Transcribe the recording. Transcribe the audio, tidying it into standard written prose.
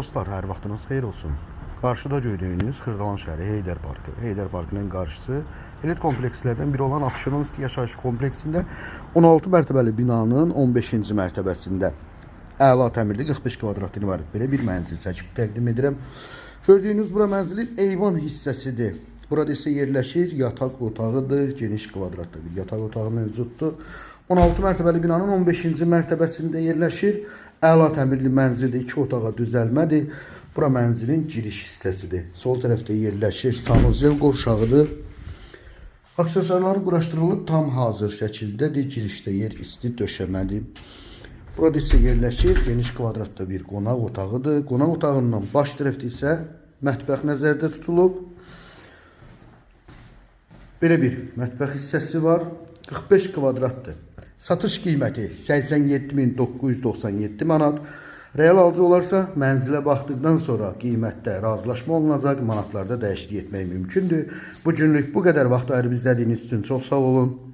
Dostlar, hər vaxtınız xeyir olsun. Qarşıda gördüyünüz Xırdalan şəhəri Heydər Parkı. Heydər Parkının qarşısı elit komplekslərdən biri olan Abşeron City yaşayış kompleksində 16 mərtəbəli binanın 15-ci mərtəbəsində əla təmirli 45 kvadratdan ibarət belə bir mənzil çəkib təqdim edirəm. Gördüyünüz bura mənzilin eyvan hissəsidir. Burada isə yerləşir yataq otağıdır, geniş kvadratda bir yataq otağı mövcuddur. 16 mərtəbəli binanın 15-ci mərtəbəsində yerləşir. Əla təmirli mənzildə iki otağa düzəlmədir. Bura mənzilin giriş hissəsidir. Sol tərəfdə yerləşir sanuzel qovşağıdır. Aksesuarları quraşdırılıb tam hazır şəkildədir. Girişdə yer isti döşəmədir. Burada isə yerləşir geniş kvadratda bir qonaq otağıdır. Qonaq otağından baş tərəfdə isə mətbəx nəzərdə tutulub. Belə bir mətbəx hissəsi var. 45 kvadratdır. Satış qiyməti 87.997 manat. Real alıcı olarsa mənzilə baxdıqdan sonra qiymətdə razılaşma olunacaq, manatlarda dəyişiklik etmək mümkündür. Bu günlük bu qədər vaxt ayırıb izlədiyiniz üçün çox sağ olun.